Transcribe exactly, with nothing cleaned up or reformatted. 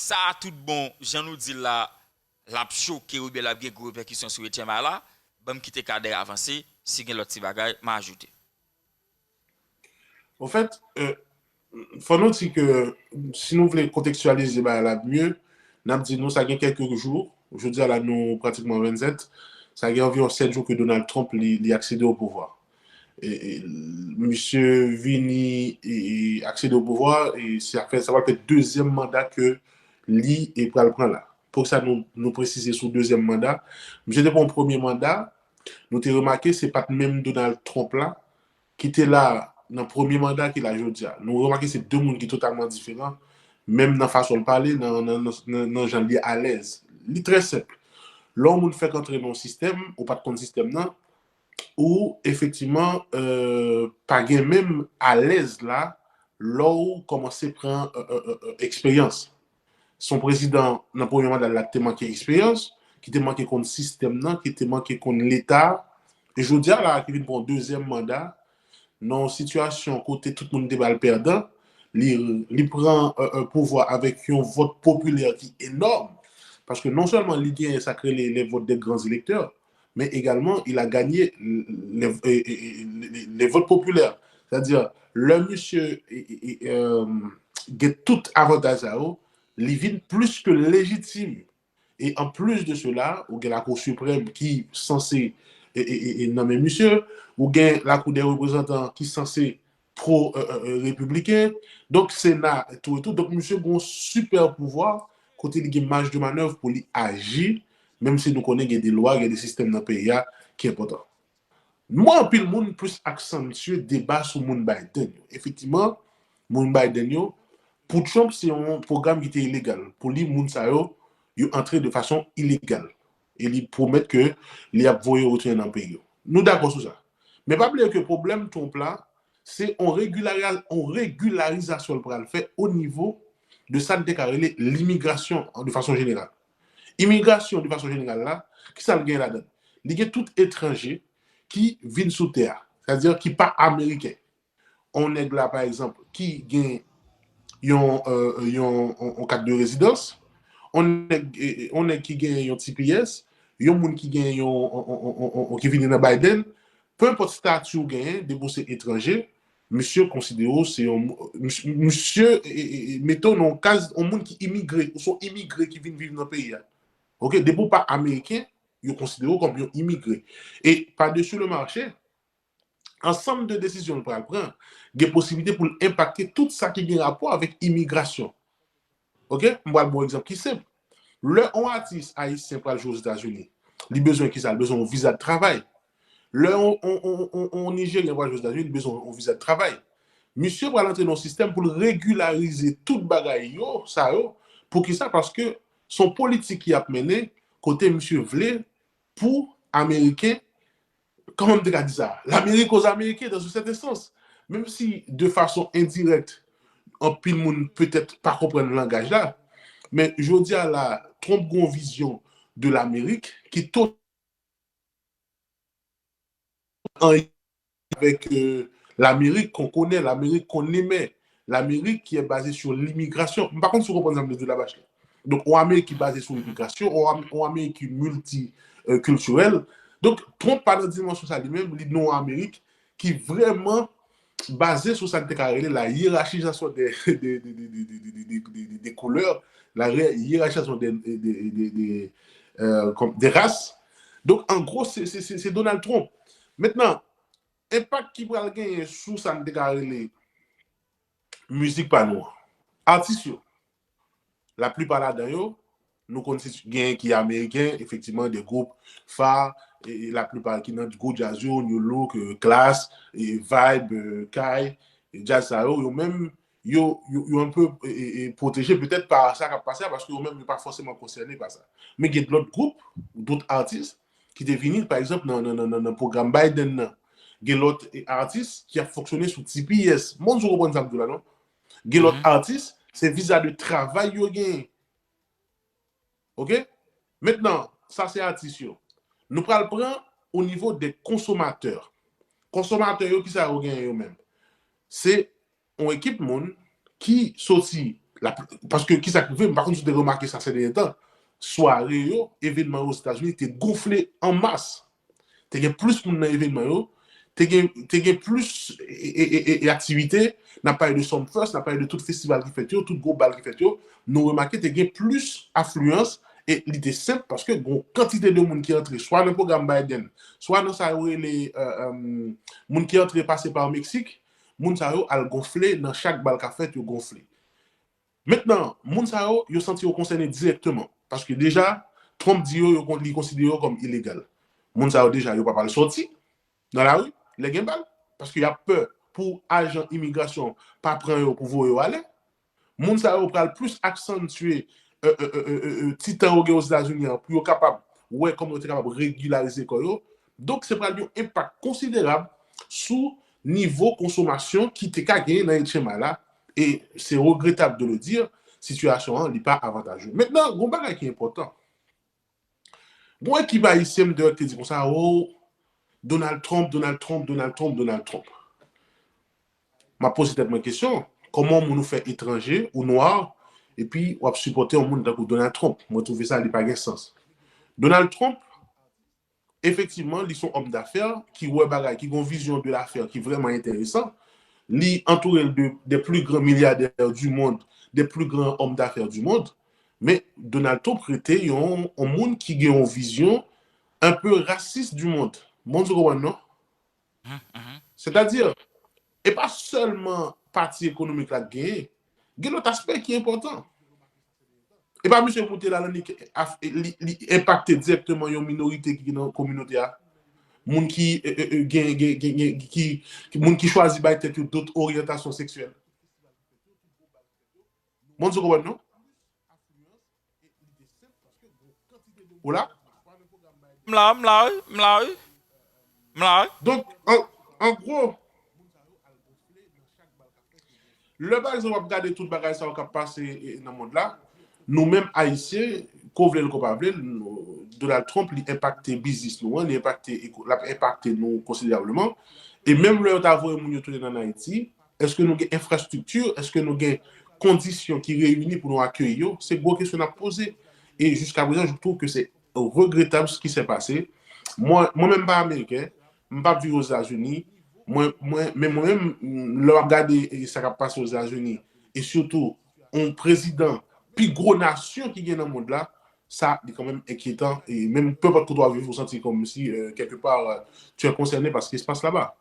sa a tout bon, jan nou di l la, l ap choke oubyen l ap gen gwo repèkisyon sou H M I la, ban m kite Kader avanse, si gen lòt ti bagay, m a ajoute. Anfèt, euh, fò nou di ke si nou vle kontekstyalize bagay la mye, n ap di nou sa gen kèk jou, jodi a la nou pratikman vennsèt, sa gen anviwon sèt jou ke Donald Trump li, li aksede o pouvwa. E, e, misye vini e, e aksede o pouvwa, e sa fè, sa va fè dezyèm manda ke li e pral pran la. Poukisa nou, nou presize sou dezyèm manda? Misye te pran yon premye manda, nou te remake se pa t menm Donald Trump la ki te la nan premye manda ki la jodi a. Nou remake se de moun ki totalman diferan, menm nan fason l pale, nan, nan, nan, nan, nan jan li alèz. Li trè senp. Lè yon moun fèk antre nan yon sistèm, ou pa t konn sistèm nan, ou efektivman euh, pa gen menm alèz la lè w kòmanse pran euh, euh, euh, eksperyans. Se yon prezidan nan premye manda l la ki te manke eksperyans, ki te manke konn sistèm nan, ki te manke konn Leta. E jodi a la, ki vin pran yon dezyèm manda, nan yon sitiyasyon kote tout moun te ba l pèdan, li, li pran euh, euh, pouvwa avèk yon vòt popilè ki enòm. Paske non sèlman li genyen sa k rele les votes des grands électeurs, men egalman il a gagné les, les, les votes populaires. Sètadi, lè misye e, e, e, euh, gen tout avantaj sa yo, li vin plis ke lejitim. E an plis de sela, ou gen Lakou Siprèm ki sanse e, e, e, e nonmen misye, ou gen Lakou dè Reprezantan ki sanse pwo euh, euh, euh, repibliken, donk Sena tou e tou. Donk misye gen yon sipè pouvwa kote li gen maj de manèv pou li aji, menm si nou konnen gen de lwa, gen de sistèm nan peyi a ki enpòtan. Mwen anpil moun plis aksantye deba sou moun Biden yo. Efektivman, moun Biden yo, pou Trump, se yon pwogram ki te ilegal. Pou li, moun sa yo, yo antre de fason ilegal. E li pwomèt ke li ap voye yo retounen nan peyi yo. Nou dakò sou sa. Men pa bliye ke pwoblèm Trump la, se yon regilariz, yon regilarizasyon l pral fè o nivo de sa n te ka rele limigrasyon de fason jeneral. Imigrasyon de fason jeneral la, ki sa l gen ladan l? Li gen tout etranje ki vin sou tè a, sètadi ki pa ameriken. On nèg la, pa egzanp, ki gen yon, euh, yon, yon, yon kat de rezidans, on nèg, eh, eh, on nèg ki gen yon T P S, yon moun ki gen yon, on, on, on, on, on, ki vini nan Biden, pe enpòt stati ou genyen, depi w se etranje, misye konsidere w se yon, misye, misye, eh, eh, eh, mete w nan yon kaz, yon moun ki imigre, ou se yon imigre ki vin viv nan peyi a. Ok, depi w pa ameriken, yo konsidere w kòm yon imigre. E pa desi le mache, ansanm de desizyon l pral pran, gen posiblite pou l enpakte tout sa ki gen rapò avèk imigrasyon. Ok? M pral ba w egzanp ki senp. Lè yon atis ayisyen pral jwe Ozetazini, li bezwen ki sa? Li bezwen yon viza de travay. Lè yon, yon, yon, yon, yon Nijeryen pral jwe Ozetazini, li bezwen yon viza de travay. Misye pral antre nan yon sistèm pou l regilarize tout bagay yo, sa yo. Poukisa? Paske se yon politik ki ap mennen kote misye vle pou Ameriken, kòman m te ka di sa? L'Amérique aux Américains, dans un certain sens. Menm si, de fason endirèk, anpil moun petèt pa konprann langaj la, men jodi a la, Trump gen yon vizyon de Lamerik ki to-, anyen avèk euh, Lamerik qu'on connaît, Lamerik qu'on aimait, Lamerik ki est basée sur l'immigration. M pa konn si w konprann sa m vle di la, Bachelet. Donk, yon Amerik ki baze sou imigrasyon, yon Am-, yon Amerik ki miltikiltirèl. Donk, Trump pa nan dimansyon sa li menm, li nan yon Amerik ki vrèman baze sou sa n te ka rele la hiérarchisation des, des, des, des, des, des, des, des, des, des couleurs, la ré-, hiérarchisation des, des, des, des, des, euh, comme des races. Donk, an gwo, se, se, se, se Donald Trump. Mentnan, enpak ki pral genyen sou sa n te ka rele mizik pa nou an. Atis yo, laplipa ladan yo, nou konn si genyen ki ameriken, efektivman, de gwoup fa, e, e laplipa ki nan gwo djaz yo, New Look, euh, Klass, e Vibe, euh, Kai, e djaz sa yo, yo menm, yo, yo, yo enpe e, e, e, pwoteje petèt pa sa k ap pase a, paske yo menm yo pa fòseman konsène pa sa. Men gen lòt gwoup, dòt atis, ki te vini, pa egzanp, nan, nan, nan, nan, nan pwogram Biden nan. Gen lòt e, atis ki ap fonksyone sou T P S. M pa konn si w konprann sa m di w la, non? Gen lòt atis, se viza de travay yo genyen. Ok? Mentnan, sa se atis yo. Nou pral pran o nivo de konsomatè. Konsomatè yo, ki sa yo genyen yo menm? Se yon ekip moun ki soti Paske kisa k rive, m pa konn si w te remake sa se dènye tan, sware yo, evènman yo Ozetazini te gonfle an mas. Te gen plis moun nan evènman yo, te gen, te gen plis e, e, e, e, e aktivite. N ap pale de Summerfest, n ap pale de tout festival ki fèt yo, tout gwo bal ki fèt yo. Nou remake te gen plis afliyans e li te senp paske gon kantite de moun ki antre swa nan pwogram Biden, swa nan sa yo rele euh, euh, moun ki antre pase pa Meksik, moun sa yo al gonfle nan chak bal k ap fèt, yo gonfle. Mentnan, moun sa yo, yo santi yo konsène dirèkteman. Paske deja, Trump di yo, yo kon- li konsidere yo kòm ilegal. Moun sa yo deja, yo pa pral sòti nan lari, lè gen bal, paske y ap pè pou ajan imigrasyon pa pran yo pou voye yo ale. Moun sa yo pral plis aksantye euh, euh, euh, euh, euh, ti tan yo gen Ozetazini an pou yo kapab wè kòman yo te kapab regilarize kò yo. Donk, se pral yon enpak konsiderab sou nivo konsomasyon ki te ka genyen nan Etchenmay la. E se regretab de le dire, sitiyasyon an, li pa avantajou. Mentnan, gon bagay ki enpòtan. Gon ekip ayisyen m te wè ki te di konsa, oh, Donald Trump, Donald Trump, Donald Trump, Donald Trump. M ap poze tèt mwen kesyon, kòman yon moun ou fè etranje, ou nwa, epi w ap sipòte yon moun tankou Donald Trump? Mwen twouve sa, li pa gen sans. Donald Trump, efektivman, li se yon òm dafè ki wè bagay, ki gon vizyon de lafè ki vrèman enteresan. Li antoure l de des plus grands milliardaires du monde, des plus grands hommes d'affaires du monde. Men Donald Trump rete yon, yon moun ki gen yon vizyon un peu raciste du monde. Moun sou konprann non? Sètadi, e pa sèlman pati ekonomik la k genyen, gen lòt aspè ki enpòtan. E pa misye moute la, li, li, li enpakte dirèkteman yon minorite ki nan kominote a. Moun ki e, e, e, gen, gen, gen, gen ki, ki, moun ki chwazi bay tèt yo dòt oryantasyon seksyèl. Moun sou konprann non? Ou la? M la, m la, wi, m la, wi. M la, wi. Donk, an, an gwo, lè pa egzanp w ap gade tout bagay sa yo k ap pase e, nan mond la, nou menm Ayisyen, ko vle l ko pa vle l, Donald Trump li enpakte biznis nou an, li enpakte, l ap enpakte nou konsiderableman. E menm lè yo ta voye moun yo tounen ann Ayiti, èske nou gen enfrastrikti, èske nou gen kondisyon ki reyini pou nou akeyi yo? Se gwo kesyon n ap poze. E jiskaprezan, je trouve que c'est regrettable ce qui s'est passé. Mwen, mwen menm m pa ameriken, m p ap viv Ozetazini. Mwen, mwen, men mwen menm, lè w ap gade e, sa k ap pase Ozetazini, e sitou yon prezidan pi gwo nasyon ki gen nan mond la, sa li kanmenm enkyetan. E menm nenpòt kote w ap viv, ou santi kòmsi euh, quelque part euh, tu es concerné par ce qui se passe là-bas.